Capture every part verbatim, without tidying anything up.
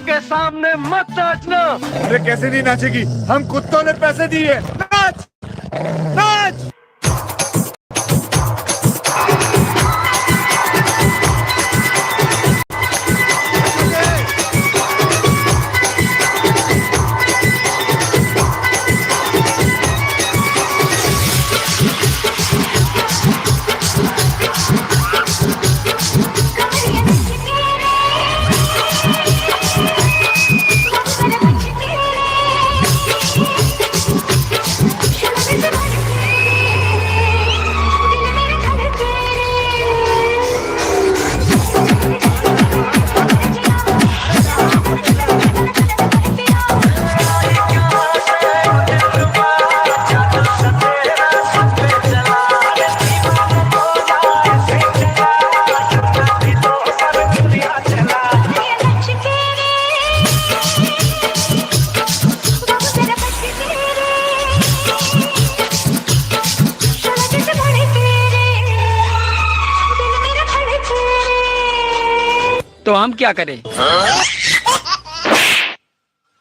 के सामने मत नाचना। अरे, कैसे नहीं नाचेगी? हम कुत्तों ने पैसे दिए। नाच, नाच। तो हम क्या करें?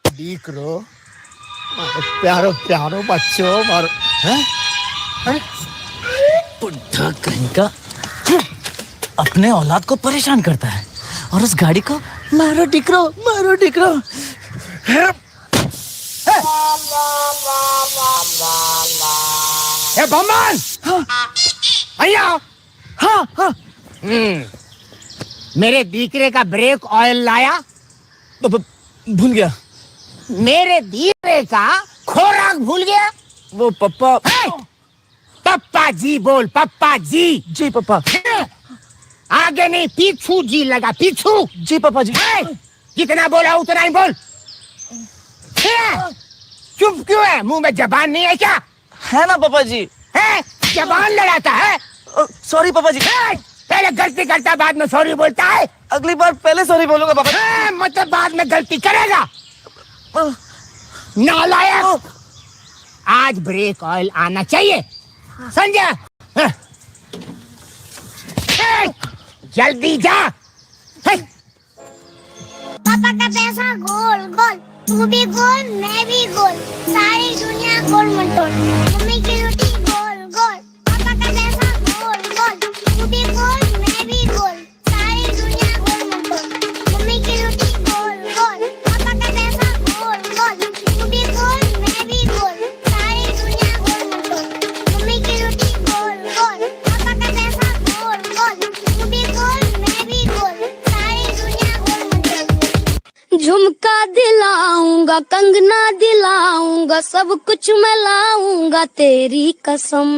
डीकरो, प्यारो प्यारो बच्चो, मारो। हैं? हैं? बुढ़ा कहीं का अपने औलाद को परेशान करता है और उस गाड़ी को मारो डीकरो, मारो डीकरो। ए बमन! हाँ। भैया! हाँ, हाँ। हम्म। मेरे दीकरे का ब्रेक ऑयल लाया? ब-, ब-, भूल गया। मेरे दीकरे का खोराक भूल गया? वो पप्पा। ए! पप्पा जी बोल, पप्पा जी। जी पप्पा। ए! आगे नहीं, पीछू जी लगा, पीछू। जी पप्पा जी। ए! जितना बोला उतना ही बोल। ए! चुप क्यों है? मुंह में जबान नहीं है क्या? है ना पापा जी। हैं? जबान लड़ाता है। सॉरी पापा जी। हैं? पहले गलती करता, बाद में सॉरी बोलता है। अगली बार पहले सॉरी बोलूंगा पापा जी। हैं? मतलब बाद में गलती करेगा। नालायक। आज ब्रेक ऑयल आना चाहिए, समझा? हैं? जल्दी जा। हैं? पापा का पैसा गोल गोल, तू भी गोल, मैं भी गोल, सारी दुनिया गोल मटोल। मम्मी की रोटी गोल गोल, पापा का पैसा गोल गोल, तू भी गोल, मैं भी गोल, सारी दुनिया गोल मटोल। मम्मी की रोटी गोल गोल, पापा का पैसा गोल गोल, तू भी गोल, मैं भी गोल, सारी दुनिया गोल मटोल। मम्मी की रोटी गोल गोल, पापा का पैसा गोल गोल, तू भी गोल, मैं भी गोल, सारी दुनिया गोल मटोल। झुमका दिलाऊंगा, कंगना दिलाऊंगा, सब कुछ मैं लाऊंगा तेरी कसम।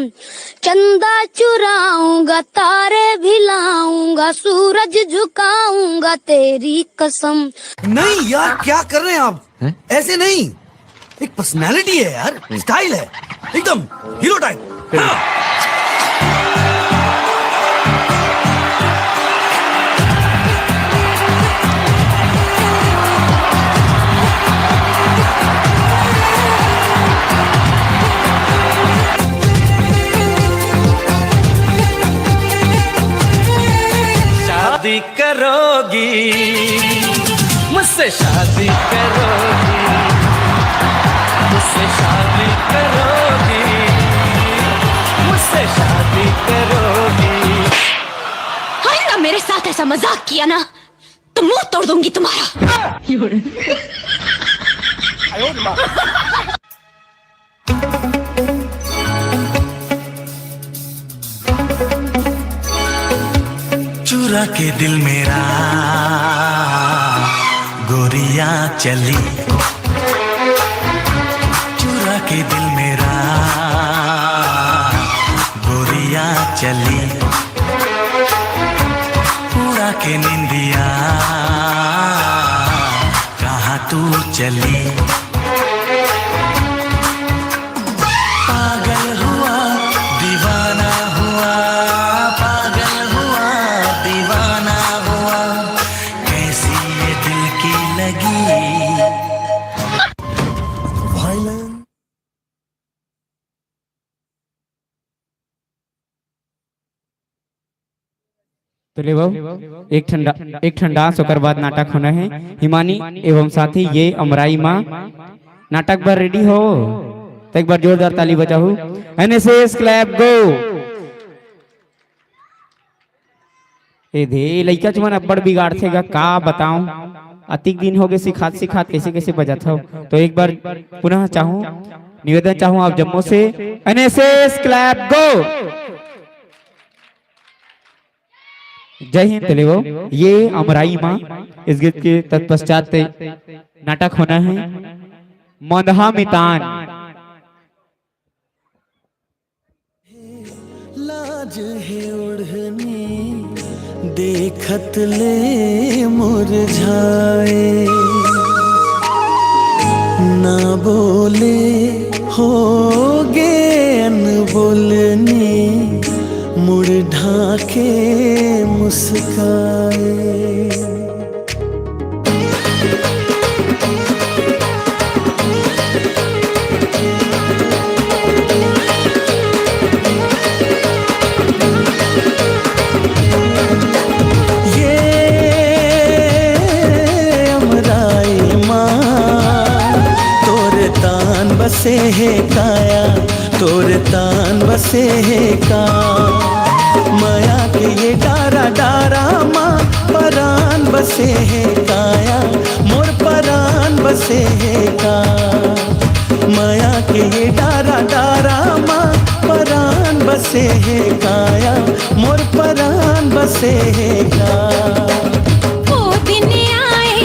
चंदा चुराऊंगा, तारे भी लाऊंगा, सूरज झुकाऊंगा तेरी कसम। नहीं यार, क्या कर रहे हैं आप? हैं? ऐसे नहीं, एक पर्सनालिटी है यार, स्टाइल है, एकदम हीरो टाइप। शादी करोगी, मुझसे शादी करोगी, मुझसे शादी करोगी, मुझसे शादी करोगी। आइंदा मेरे साथ ऐसा मजाक किया ना, तो मुंह तोड़ दूंगी तुम्हारा। चुरा के दिल मेरा गोरियां चली, चुरा के दिल मेरा गोरियां चली, उड़ा के निंदिया कहाँ तू चली। पागल हुआ, दीवाना हुआ, पागल हुआ, दीवाना हुआ, कैसी ये दिल की लगी। Violence। तो ले बाबू, एक ठन डा-, एक ठन डांस, ओकर बाद नाटक होना है। हिमानी एवं साथी, ये अमराई माँ नाटक बर रेडी हो, तो एक बार जोरदार ताली बजाहू। एनएसएस क्लैप गो। ए दे, लइका मन अब्बड़ बिगाड़थे गा, का बताऊं, अतिक दिन होगे सिखात सिखात कैसे कैसे बजात हव। तो एक बार पुनः चाहूं, निवेदन चाहूं आप जम्मो से, एनएसएस क्लैप गो। जय हिंद। तो ले वो, ये अमराई माँ, इस गीत के तत्पश्चात नाटक होना है मंदहा मितान। लाज हे ओढ़नी देखत ले मुरझाए, ना बोले हो गे अनबोलनी, मुड़ ढाके मुस्काए। ये अमराई माँ, तोर तान बसे हे काया, तोर तान बसे हे का। मया के ये डारा डारा माँ, परान बसे हे काया, मोर परान बसे हे का। मया के ये डारा डारा माँ, परान बसे हे काया, मोर परान बसे हे का। वो दिन आए,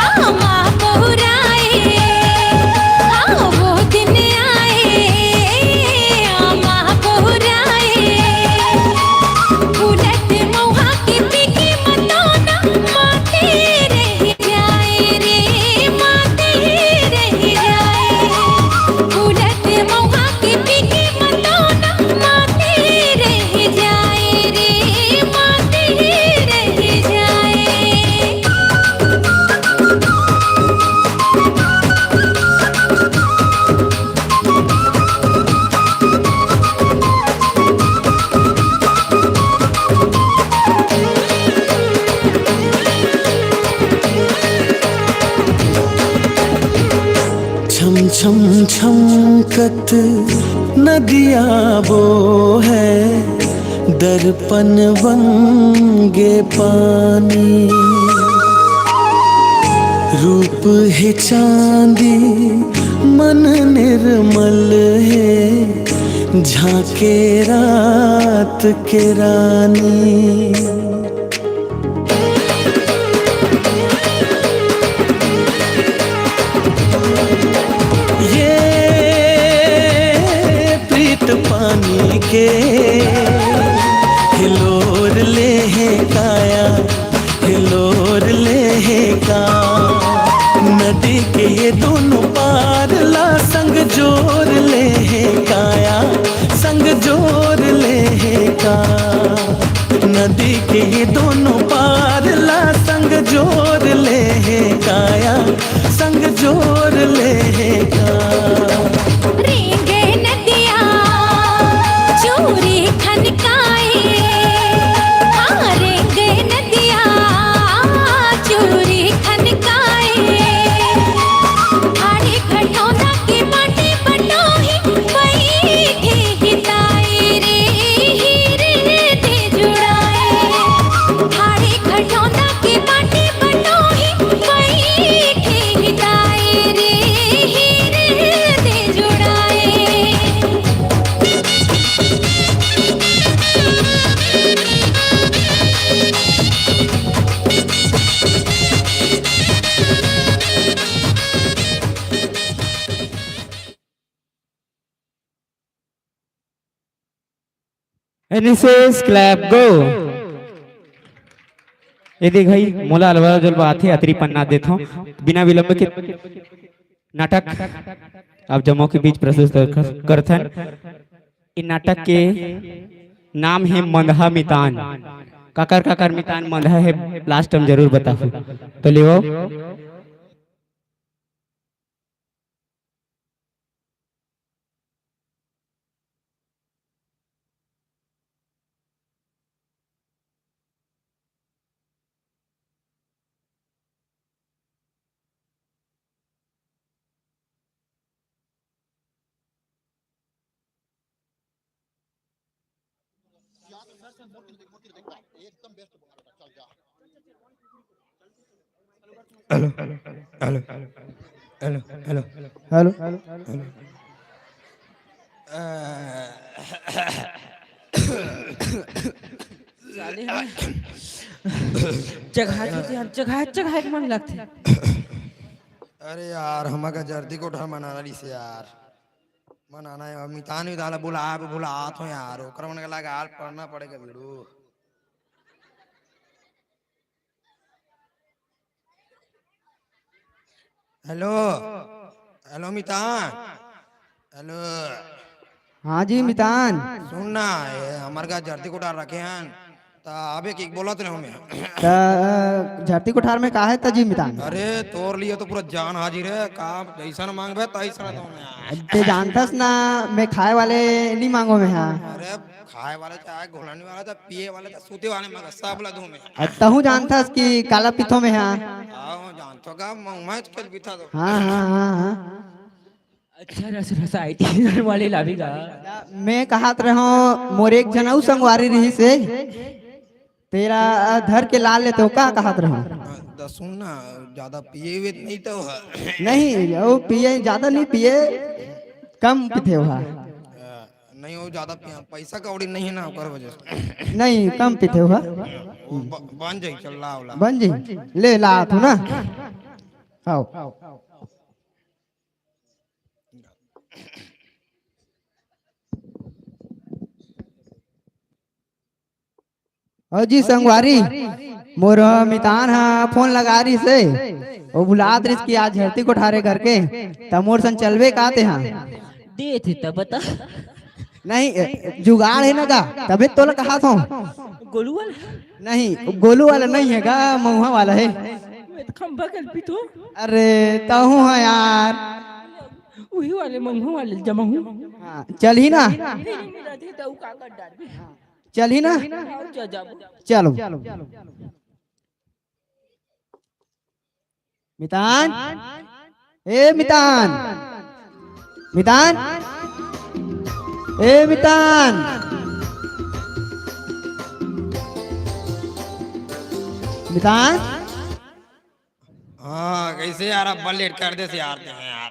आमा बहुराए, आ, वो दिन आए, आमा बहुराए। उलट मौहा के पीके मतोना माते रह जाए रे, माते रह जाए। उलट मौहा के पीके मतोना माते रह जाए रे, माते रह जाए। छम छम छमकत नदिया वो है, दर्पण बन गे पानी। रूप हे चांदी, मन निर्मल हे, झांके रात के रानी। ये प्रीत पानी के हिलोर ले हे काया, हिलोर ले हे का। नदी के ये दोनों पार ला संग जोर ले हे काया, संग जोर ले हे का। नदी के ये दोनों पार ला संग जोर ले हे काया, संग जोर ले हे का। रेंगे नदिया चूरी खनकाए, हाँ, रेंगे नदिया चूरी खनकाए। आड़ी खटौना के माटी बटोही, बैठे हिताए रे, हीरे दे जुड़ाए। आड़ी खटौना के माटी बटोही, बैठे हिताए रे, हीरे दे जुड़ाए। एनएसएस क्लैप गो। ये देख भाई, मोला अलवा जलवा आथे, अतरी पन्ना देथों। बिना विलंब के नाटक आप जम्मो के बीच प्रस्तुत कर-, करथन। इन नाटक के नाम है मंदहा मितान। काकर काकर मितान मंदहा है, लास्ट में जरूर बताहू। तो लेवो। Hello, hello, hello, hello, hello. साले ह। चघाए के, चघाए, चघाए के मन लगथे। अरे यार, हमर घर जर्दी कोठार मनाना रहिस यार। मनाना हे, मितान वितान ला बुला, बुलात हो यार, ओकर मन के लगा पढ़ना पड़ेगा वीडियो। हेलो, हेलो मितान, हेलो। हाँ जी मितान। सुन ना, ये हमर घर जर्दी कोठार रखे हन, त आबे के बोलत रहे हँव मैं। त जर्दी कोठार में का हे त जी मितान? अरे तोर लिए तो पूरा जान हाजिर हे, का जइसन मांगबे तइसन दँव मैं। ते जानथस ना, मैं खाए वाले नइ मांगों मैं हा। अरे खाए वाले चाहे घोलनी वाला, चाहे पिए वाले, चाहे सूते वाले, मगर सब ला दँव मैं। अ, तहूँ जानथस कि काला पीथों मैं हा। हाँ, जानथों का, मैं, मैं तो पीथों तो। हाँ, हाँ, हाँ, हाँ। अच्छा, रस, रस आई थी वाले लाभी का। मैं कहत रहे हँव, मोर एक झन अउ संगवारी रहिस हे, तेला धर के ला लेते हो, का कहत रहे हँव? हाँ, त सुन ना, ज्यादा पिए हुए नहीं तो है। नहीं, वो पिए, ज्यादा नहीं पिए, कम पीथे हो। हाँ। नहीं, वो ज्यादा पिया, पैसा कौड़ी नहीं है ना, ओकर वजह से। नहीं, कम पीथे हो। वो ब-, बन जाई, चल, ला, ला। बन जाई? ले, ला, तू ना। आओ। अउ जी संगवारी, मोर मितान ह फोन लगा रिहिस हे, ओ बुलात रिहिस कि आज झरती कोठारे करके, त मोर संग चलबे का तेहा? देथे त बता। नहीं, ए, जुगाड़ हे ना का? तभे तोला कहात हँव। गोलू वाला? नहीं, गोलू वाला नहीं हे का, महुआ वाला हे। मैं तो खंभा कल्पित हँव। अरे, तहूँ ह यार। उही वाले महुआ वाले जमा हूँ। हाँ, चलही ना? नहीं, नहीं, नहीं, रहते तो का कर डालबे। चलही ना? आओ, जा, जाबो। चलो। मितान, ए मितान, मितान, ए मितान, मितान। हाँ, कैसे यार, अब लेट कर दे यार, ते हैं यार।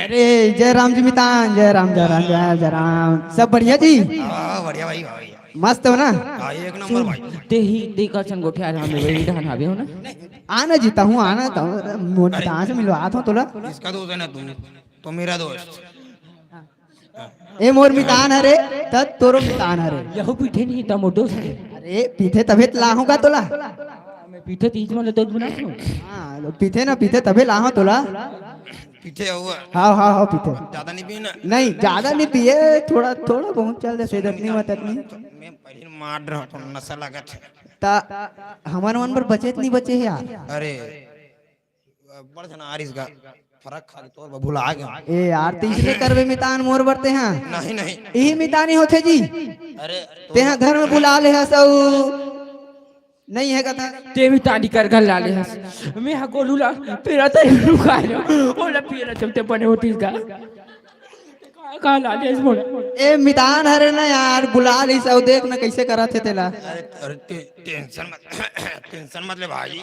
अरे, जय राम जी मितान, जय राम, जय राम, जय, जय राम। सब बढ़िया जी? हाँ, बढ़िया भाई, बढ़िया। मस्त हो ना? हाँ, एक नंबर भाई। ते ही, ते का संग गोठिया रहा, मैं वही डहान हावे हो ना? आना जी, तहूँ आना, तहूँ, मोर अरे। मितान से मिलवात हँव तोला। इसका दोस्त है ना तू, तो मेरा दोस्त। ए मोर मितान हरे, त तोरो मितान हरे। यहू पीठे नहीं, त मोर दोस्त हरे। अरे, पीठे तभे त लाहूँ का तोला? मैं पीठे तीज मन तो बना सुनो। हाँ, पीठे ना पीठे तभे लाहूँ तोला। पीठे हुआ। हाँ, हाँ, हाँ, पीठे। ज्यादा नहीं पीना? नहीं, ज्यादा नहीं पिए, थोड़ा, थोड़ा बहुत चल दे, सेदत नहीं, मतत नहीं। मैं पहले मार रहा हूँ, नशा लगा था। त हमन मन बर बचे त नहीं बचे हे यार। अरे, बड़ झन आरिस गा, फरक खा के तोर बर भुला गे। ए यार, त इसने करबे मितान मोर बर तेहा? नहीं, नहीं। इही मितानी होथे जी। अरे, तेहा घर में बुला ले हस अउ नहीं हे कथा। ते मितानी कर घर ला ले हस। मैं हा गोलू ला, तेरा तो रुका है। ओला पिए ला चलते बने होती का। कहाँ ला ले हस मोला? ए मितान हरे ना यार, बुला लिस अउ देख ना कैसे करत हे तेला। अरे, अरे, ते-, टेंशन मत, टेंशन मत ले भाई।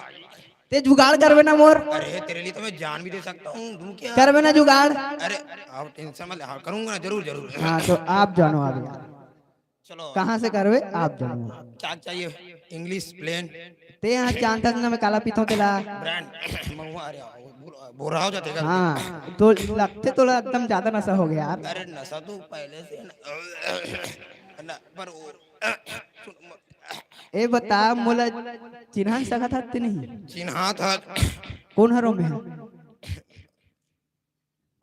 ते जुगाड़ करबे ना मोर? अरे, तेरे लिए तो मैं जान भी दे सकता हूँ, तुम क्या? करबे ना जुगाड़? अरे, आप टेंशन मत ले, हाँ, करूंगा ना, जरूर, जरूर। हाँ, तो आप जानो अभी। चलो। कहाँ से करबे? आप जानो। क्या चाहिए? English, plain? ते यहाँ जानता ना मैं काला पीता हूँ तेला। ब्रांड, महुआ, अरे, बोरा हो जाते हैं। हाँ, तो लगते तो एकदम ज्यादा नशा हो गया यार। अरे, नशा तो पहले से ना, ना, पर वो, सुन, ए बता, मोला चिन्हा सकत हस ते नहीं? चिन्हा था। कौन हरो मैं?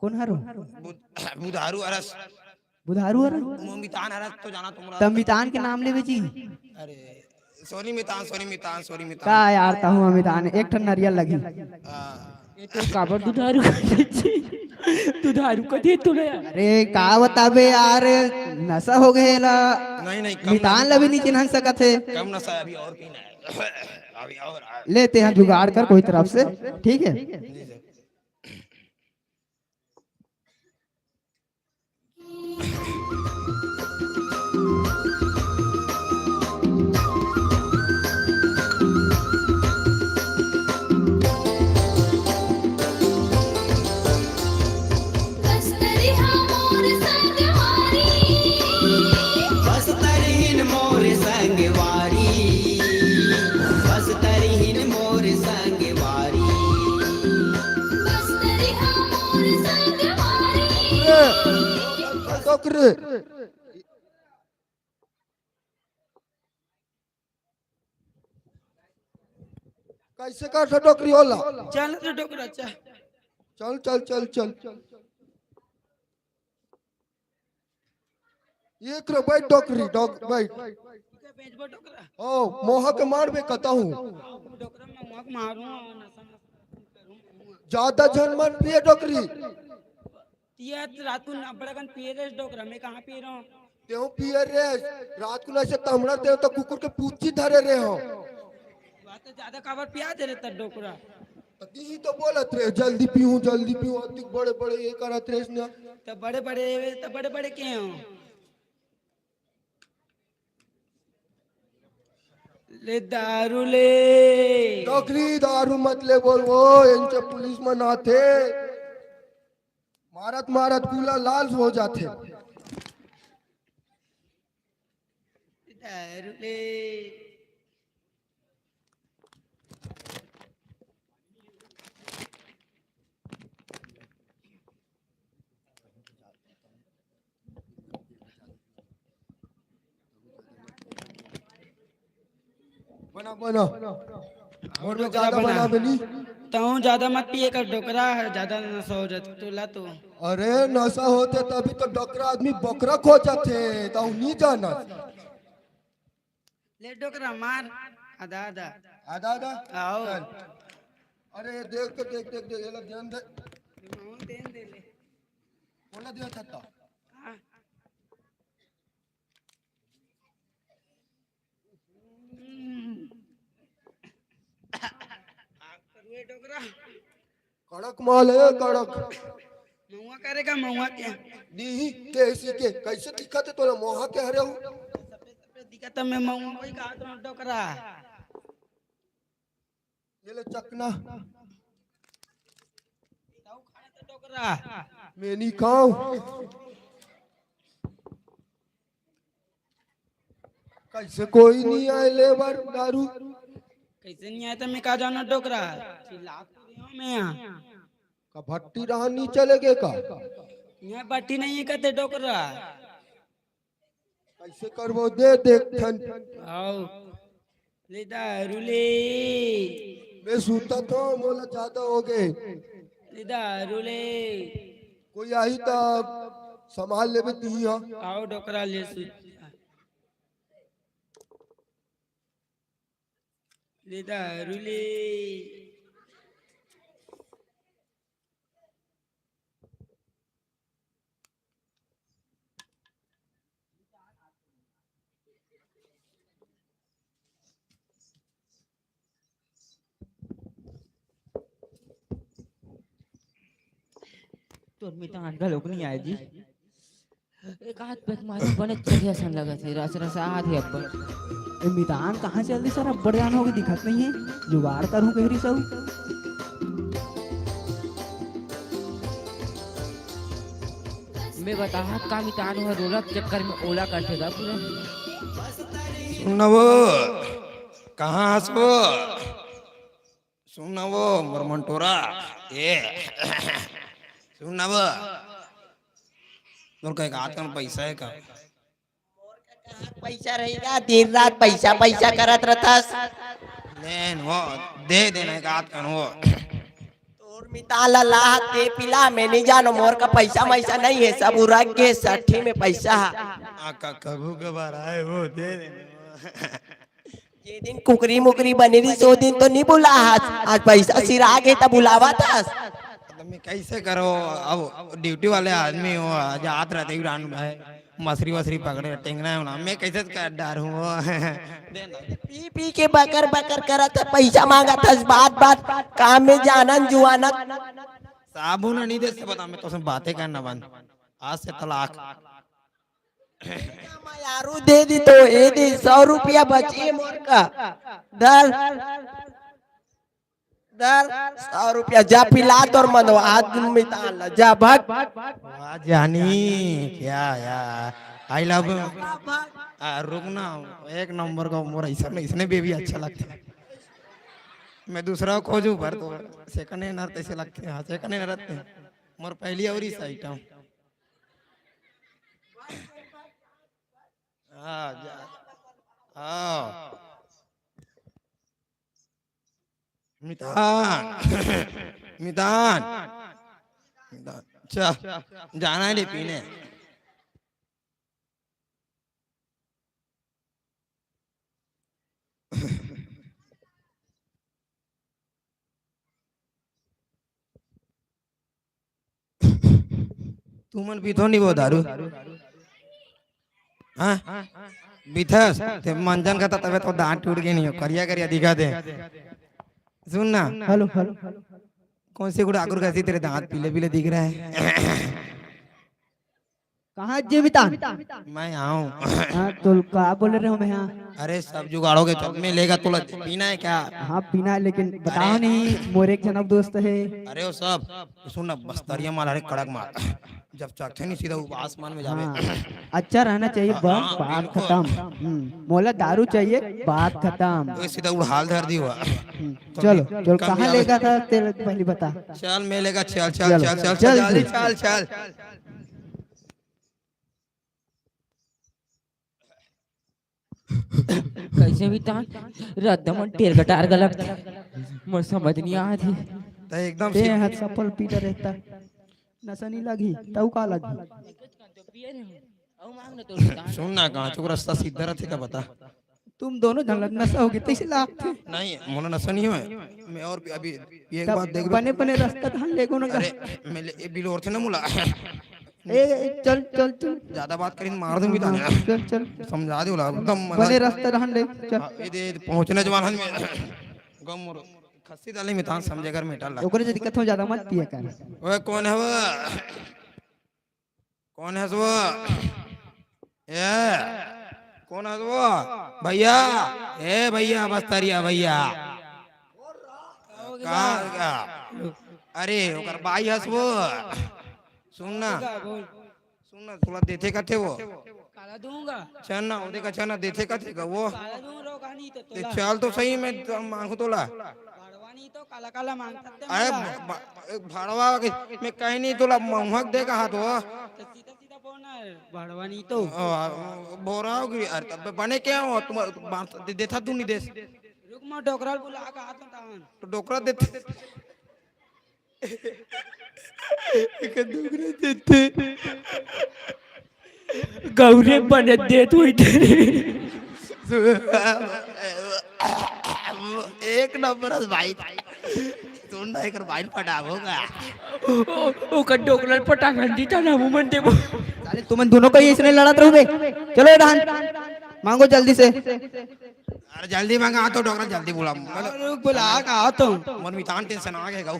कौन हरो? बुध-, बुधारू अरस। बुधारू हरो? मो मितान अरस तो जाना तुमरा। तब मितान के नाम लेवे जी। अरे, सोनी मितान, सोनी मितान, सोनी मितान। का यार, तहूँ मितान, एक ठन नरियल लगी। हाँ। ये तो काबर दुधारू कथे जी? दुधारू कथे तो ना यार। अरे, का बताबे यार, नशा हो गए ला। नहीं, नहीं, कम मितान नशा। ला भी नहीं चिन्हन सकत हे। कम नशा है, अभी और पीना है। अभी और, आ- लेते हैं जुगाड़ कर कोई तरफ से, ठीक है? जी, सर। डोकरी। कैसे कर डोकरी ओला? चल रे डोकरा, चल। चल, चल, चल, चल। एक रे बैठ डोकरी, डोक-, बैठ। ठीक है, बेचबो डोकरा। ओ, मोहा के मारबे कतहूँ। डोकरा मैं मोहा के मारूँ, नशा मत करूँ। ज्यादा झन मन पिए डोकरी। तिया त रात कुन अब्बड़ अकन पिए रेस डोकरा, मैं कहाँ पी रहा हूँ? तेहू पिए रेस, रात कुन ऐसे तमड़ा तेहू तो कुकुर के पूछी धरे रे हो। बात तो ज्यादा काबर पिया दे रे त डोकरा। त तिही तो बोलत रे, "जल्दी पीहूँ, जल्दी पीहूँ," अतिक बड़े बड़े ये करत रेस न। त बड़े बड़े, त बड़े बड़े के हो? ले दारू ले। डोकरी दारू मत ले बोल वो, इनके पुलिस मन आथे। मारत मारत कूला लाल हो जाथे। दारू ले। बना, बना। मोर में डोकरा ज्यादा बना। बना बनी। तहूँ ज्यादा मत पिए कर डोकरा, ज्यादा नशा हो जात तोला तो। अरे नशा होथे तभी तो डोकरा आदमी बोकरा खो जाथे, तहूँ नी जाना। ले डोकरा मार, आधा आधा। आधा आधा? आओ। चल। अरे देख तो, देख, देख, देख, एला ध्यान दे। मामा देन दे ले। बोला दिया था तो। हाँ। हम्म। रुए डोकरा। कड़क माल है, कड़क। महुआ करेगा, महुआ के। नहीं, कैसी के, कैसे दिखत है तोला मोहा के हरे हूँ? सफेद सफेद दिखत है, मैं महुआ वही कहा तो डोकरा। ये ले चकना। ताऊ खाना तो डोकरा। मैं नहीं खाऊं। कैसे कोई नहीं आए लेबर दारू? कैसे नहीं आए तो मैं का जाना डोकरा? चिल्लात तो रहे हो मैं यहाँ। का भट्टी रहा नहीं चलेगे का? यहाँ भट्टी नहीं है कहते डोकरा। कैसे करबो दे देख थन। आओ। ले दारू ले। मैं सूता था, मोला ज्यादा हो गए। ले दारू ले। कोई आही त संभाल लेबे तुही हा। आओ डोकरा ले सु-, ले दारू ले। तोर मितान घलोक नहीं आए जी। एक आध पैक मारे बने चढ़िया सन लगत हे, रस रस आत हे अब्बड़। ए मितान कहाँ चल दी सर, अब्बड़ जान होगे दिखत नहीं है, जुगाड़ करूँ कह रही सब। मैं बताहा का मितान हो रोलक चक्कर में ओला करथे गा पूरा। सुन न वो, कहाँ हस वो? सुन न वो, मोर मंटोरा, ए, सुन न वो, तोर का एक आध कन पैसा है का? मोर का कहाँ पैसा रहेगा? दिन रात पैसा, पैसा करत रहथस। लेन वो, दे देना एक आध कन वो। तोर मितान ला लाह, दे पिला, मैं नहीं जानो, मोर का पैसा मैसा नहीं है, सब उरक गे, सट्ठी में पैसा है। आ, का, कभू कभार आए वो, दे देना। जे दिन कुकरी मुकरी बने रहिस, ओ दिन तो नी बुलाहस, आज पैसा सिरा गे त बुलावत हस। तो मैं कैसे करो, अब ड्यूटी वाले आदमी हो, जात रहते ही रान भाई, मछरी वछरी पकड़े, टेंगना है ना, मैं कैसे कर डार हूँ वो। पी पी के बकर बकर करत है, पैसा मांगत हस, बात बात काम में जानन जुआनत। साबुन नहीं दे से बता, मैं तो बातें करना बंद, आज से तलाक। मायारू दे दी तो ए दे, सौ रुपया बचे मोर का। धर, धर, सौ रुपया, जा पिला तोर मनवा, हाथ मितान ला, जा भग। वाह जानी, क्या यार, आई लव। आ, रुक ना, एक नंबर का मोर ऐसा नहीं, इसने बेबी अच्छा लगता है। मैं दूसरा खोजू पर तो सेकंड हैंड रहते ऐसे लगते हैं, हाँ, सेकंड हैंड रहते हैं। मोर पहली और इस आइटम। हाँ, जा। हाँ। मितान। मितान। मितान। चल, जाना है रे पीने। तुमन पीथो नहीं वो दारू? हाँ? पीथस? ते मंजन का तो तबे तो दांत टूट गए नहीं हो, करिया करिया दिखा दे। सुन ना। Hello, hello. कौन से गुड़ आकुर कैसी तेरे दांत पीले पीले दिख रहा है? कहाँ जे मितान? मैं आऊँ। हाँ, तो का बोले रहे हो मैं यहाँ? अरे सब जुगाड़ोगे तो मैं लेगा तोला पीना है क्या? हाँ, पीना है, लेकिन बताओ अरे। नहीं, मोरे एक जनक दोस्त है। अरे वो सब, सुन ना, बस्तरिया माल, अरे कड़क माल। जब चखथे नहीं सीधा ऊपर आसमान में जावे। हाँ, अच्छा रहना चाहिए, हाँ, बस हाँ, बात बिल्कुल। खत्म। हम्म, मोला दारू चाहिए, बात खत्म। तो सीधा उड़ाल धर दी हुआ। हम्म, तो चलो, फिर चलो, कहाँ लेगा था तेरे, पहले बता। चल, मैं लेगा, चल, चल, चलो, चल, चल, चल, चल, जल्दी। जल्दी, चल, चल। कैसे भी तान रद्दा मन टेर गटार गलत, मोर समझ नहीं आत हे। त एकदम ते सिर हाथ सफल पीटा रहता, नशा नहीं लगी, तऊ का लगी? पिए रहे हो। अऊ मांग ना तोर दुकान। सुन ना, कहाँ चुक रास्ता सीधा रहते का बता? तुम दोनों झन ला नशा हो गया, तैसे लागथे। नहीं, मोला नशा नहीं हुआ। मैं और भी अभी ये एक तब बात देख। बने बने रास्ता धान ले को ना। अरे, मैं ले, ये बिलोर थे ना मुला। ए, ए, चल, चल, चल। ज्यादा बात करें, मार दूंगी हाँ, ताने। चल, चल। समझा दे बोला, एकदम मजा बने रास्ता धान ले, चल। हाँ, ये दे, पहुंचने जवान हन में। गम मोर खस्सी डाले में तान समझे घर में डाल। ओकरे से दिक्कत हो, ज्यादा मत पिए कर। ओए, कौन है वो? कौन है वो? ए, कौन है वो? भैया, ए भैया, बस्तरिया भैया। का, का? अरे, ओकर बाई हस वो। सुन ना। बोल। सुन ना, तोला देथे कथे वो। काला दूंगा। चल ना, ओदे का चल ना, देथे कथे का वो। काला दूंगा, रोका नहीं तो ए, तोला। चल तो सही, मैं तो मांगू तोला। भड़वा नहीं तो काला काला मांगता ते अरे, मोला। ब-, ब-, भड़वा के, मैं कहीं नहीं तोला महुआ के दे कहा तो। तो सीधा सीधा बोल ना, भड़वा नहीं तो। ओ, आ, बोरा हो गई, अरे, तब बने क्या हो, तुम, बात दे-, देथा तू नहीं देस। रुक, मैं डोकरा ल बुला के आता हूँ। तो डोकरा देथे। एक डोकरा देथे। गौरे बने देत हुई तेरी। एक नंबर है भाई। सुन ना, एक बाइल पटाबो का। ओ, ओकर डोकरा ल पटा घंटी ता ना मुंह मन देबो। साले तुमन दोनों को ही इसने लड़त रहू बे। चलो ये धान मांगो जल्दी से। अरे जल्दी मंगा तो डोकरा जल्दी बुला। मन, अरे रुक, बुला का तो। मन मितान टेंशन आ गए गाऊ।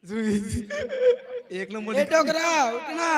एक नंबर ए डोकरा, उठना।